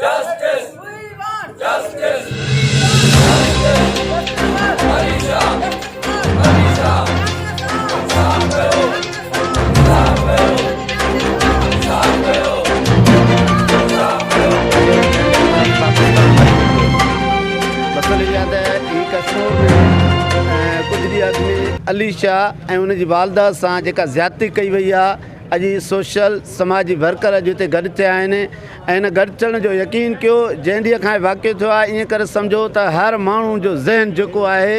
Justice! Justice! Ali Shah! Ali Shah! انصاف ڪيو! انصاف ڪيو! انصاف ڪيو! انصاف ڪيو! مسئلو اهو آهي ته هي ڪشمور ۾ ڪجهه ڏينهن اڳ ۾ علي شاهه ۽ ان جي والده سان جيڪا زيادتي ڪئي وئي آهي اڄ هي سوشل سماجي ورڪر اڄ هتي گڏ ٿيا آهن ۽ ان گڏ ٿيڻ جو يقين ڪيو جنهن ڏينهن کان هي واقعو ٿيو آهي ائين ڪري سمجهو ته هر ماڻهو جو ذهن جيڪو آهي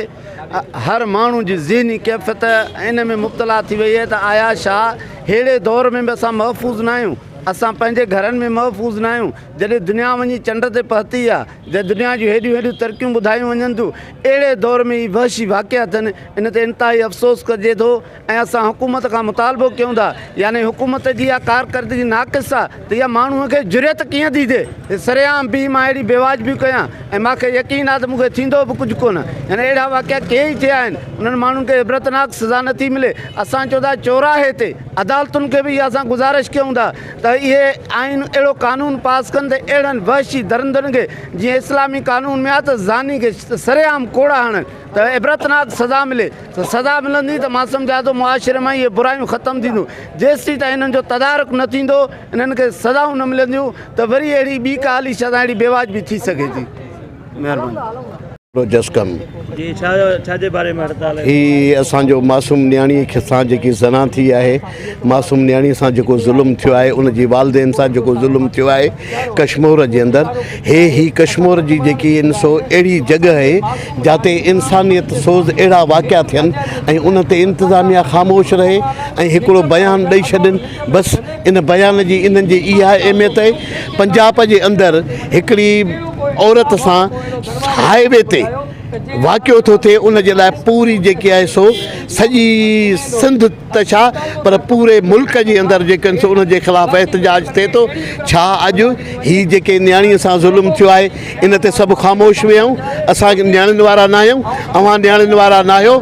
هر ماڻهو جي ذهني ڪيفيت ان ۾ مبتلا ٿي وئي آهي ته آيا ڇا ههڙي دور ۾ به اسان محفوظ نه آهيون اسان پنهنجي گهرن ۾ محفوظ نه آهيون جڏهن دنيا وڃي چنڊ تي پهتي آهي جڏهن دنيا جون هيڏيون هيڏيون ترقيون ٻڌايون وڃن ٿيون اهڙي دور ۾ هي وحشي واقعا ٿين ان تي انتهائي افسوس ڪجي ٿو ۽ اسان حڪومت کان مطالبو ڪيون ٿا يعني حڪومت جي اها ڪارڪردگي ناقص آ ته اها ماڻهو کي جرئت ڪيئن ٿي ٿئي ته سرعام بيهي مان اهڙي بيواجبي ڪيان ۽ مان کي يقين آ ته مون کي ٿيندو به ڪجهه ڪونه يعني اهڙا واقعا ڪيئي ٿيا آهن انهن ماڻهن کي عبرتناڪ سزا نٿي ملي اسان چئون ٿا چوراهي تي عدالتن کي به اها اسان گذارش ڪيون ٿا ته اهي آئين اهڙو قانون پاس ڪن ته اهڙن وحشي درندن کي جيئن اسلامي قانون ۾ آ ته زاني کي سرعام ڪوڙا هڻن ته عبرتناڪ سزا ملي ته سزا ملندي ته مان سمجهان ٿو معاشري مان اهي برايون ختم ٿينديون جيستائين تائين انهن جو تدارڪ نه ٿيندو انهن کي سزائون نه ملنديون ته وري اهڙي ٻي ڪا علي شاهه سان اهڙي بيواجبي ٿي سگهي ٿي مهرباني. جسقم. جي ڇا ڇا جي باري ۾ هڙتال هي اسان جو معصوم نياڻي کي سان جيڪي زنا ٿي آهي معصوم نياڻي سان جيڪو ظلم ٿيو آهي ان جي والدين سان جيڪو ظلم ٿيو آهي ڪشمور جي اندر هي هي ڪشمور جي جيڪي ان سو اهڙي جڳهه آهي جاتي انسانيت سوز اهڙا واقعا ٿين ۽ ان تي انتظاميا خاموش رهي ۽ هڪڙو بيان ڏئي ڇڏين بس ان بيان جي انهن جي اها اهميت آهي پنجاب جي اندر هڪڙي عورت سان هاء وي تي واقعو ٿو ٿئي ان جي لاء پوري جيڪي آهي سو سڄي سنڌ ته ڇا پر پوري ملڪ جي اندر جيڪي آهن سو ان جي خلاف احتجاج ٿئي ٿو ڇا اڄ هي جيڪي نياڻي سان ظلم ٿيو آهي ان تي سڀ خاموش ويهون اسان نياڻين وارا ناهيون اوهان نياڻين وارا ناهيو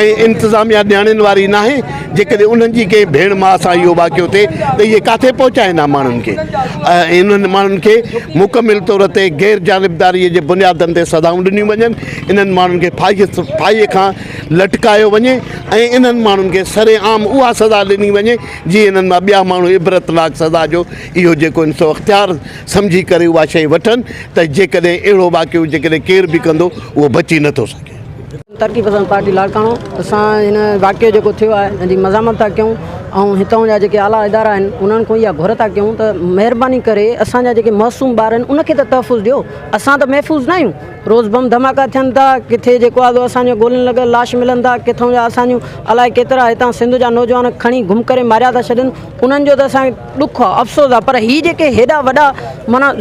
۽ انتظاميا نياڻين واري ناهي جيڪڏهن انهن جي ڪنهن ڀيڻ ماء سان اهو واقعو ٿئي ته اهي ڪاٿي پهچائين ها ماڻهن کي ۽ انهن ماڻهن کي مڪمل طور تي غير جانبداري جي بنيادن تي سزائون ڏنيون وڃن انهن ماڻهن کي ڦاهي ڦاهي کان لٽڪايو وڃي ۽ انهن ماڻهن کي سر عام اها سزا ڏني وڃي جيئن انهن مان ٻيا ماڻهو عبرتناڪ سزا جو اهو جيڪو ان سو اختيار سمجهي ڪري اها شيء وٺن ته جيڪڏهن اهڙو واقعو جيڪڏهن ڪير به ڪندو اهو بچي نٿو سگهي. ترقي پسند پارٽي لاڙڪاڻو اسان هن واقعو جيڪو ٿيو آهي ان جي مذمت ٿا ڪيون ۽ هتان جا جيڪي اعليٰ ادارا آهن انهن کان اها گهر ٿا ڪيون ته مهرباني ڪري اسان جا جيڪي معصوم ٻار آهن ان کي ته تحفظ ڏيو اسان ته محفوظ نه آهيون روز بم ڌماڪا ٿين ٿا، ڪٿي جيڪو آهي سو اسان جون گولين لڳل لاش ملن ٿا، ڪٿان جا اسان جون الائي ڪيترا هتان سنڌ جا نوجوان کڻي گم ڪري ماريا ٿا ڇڏن، انهن جو ته اسان کي ڏک آهي افسوس آهي پر هي جيڪي هيڏا وڏا معنيٰ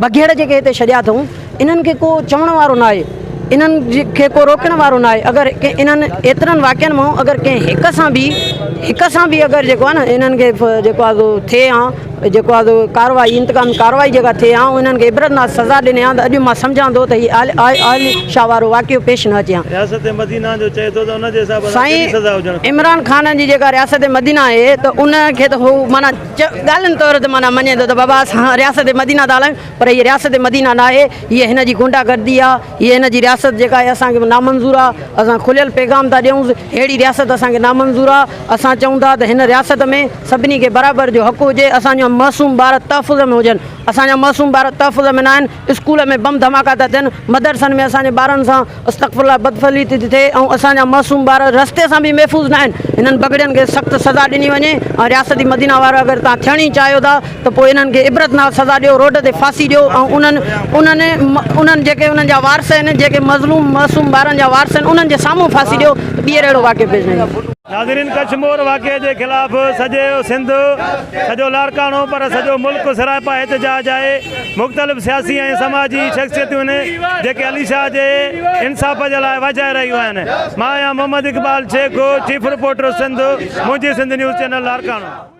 بگهڙ جيڪي هتي ڇڏيا اٿئون انهن کي ڪو چوڻ وارو ناهي، انهن کي ڪو روڪڻ وارو ناهي، اگر انهن ايترن واقعن مان اگر ڪنهن هڪ سان به هڪ سان به اگر جيڪو آهي نه انهن کي جيڪو آهي سو ٿئي ها. جيڪو آ سو ڪارروائي انتقامي ڪارروائي جيڪا ٿئي ها انهن کي عبرتناڪ سزا ڏني ها ته اڄ مان سمجهان ٿو ته هي آل شاهه وارو واقعو پيش نه اچي ها. رياست مدينه جو چئي ٿو ته ان جي حساب سان ڪهڙي سزا هجڻ کپي. سائين عمران خان جي جيڪا رياست مدينه آهي ته ان کي ته هو معنيٰ ڳالهين طور تي معنيٰ مڃي ٿو ته بابا اسان رياست مدينه ٿا هلايون پر هي رياست مدينه ناهي هي هن جي غنڊا گردي آ هي هن جي رياست جيڪا آهي اسان کي نامنظور آ اسان کليل پيغام ٿا ڏيون ههڙي رياست اسان کي نامنظور آ اسان چئون ٿا ته هن رياست ۾ سڀني کي برابر جو حق هجي، اسان جا معصوم ٻار تحفظ ۾ هجن، اسان جا معصوم ٻار تحفظ ۾ ناهن، اسڪول ۾ بم ڌماڪا ٿا ٿين، مدرسن ۾ اسان جي ٻارن سان استغفر الله بدفعلي ٿي ٿئي ۽ اسان جا معصوم ٻار رستي سان به محفوظ ناهن، هنن بگهڙين کي سخت سزا ڏني وڃي ۽ رياستي مدينه وارا اگر توهان ٿيڻ ئي چاهيو ٿا ته پوء انهن کي عبرتناڪ سزا ڏيو، روڊ تي ڦاسي ڏيو ۽ انهن انهن انهن جيڪي انهن جا وارث آهن جيڪي مظلوم معصوم ٻارن جا وارث آهن انهن جي سامهون ڦاسي ڏيو ته ٻيهر اهڙو واقعو پيش نه ايندو. ناظرين ڪشمور واقعي جي خلاف سڄي سنڌ، سڄو لاڙڪاڻو پر سڄو ملڪ سراپا احتجاج آهي، مختلف سياسي ۽ سماجي شخصيتون جيڪي علي شاهه جي انصاف جي لاء واجهائي رهيون آهن. مان آهيان محمد اقبال شيخ چيف رپورٽر سنڌ، منهنجي سنڌ نيوز چينل لاڙڪاڻو.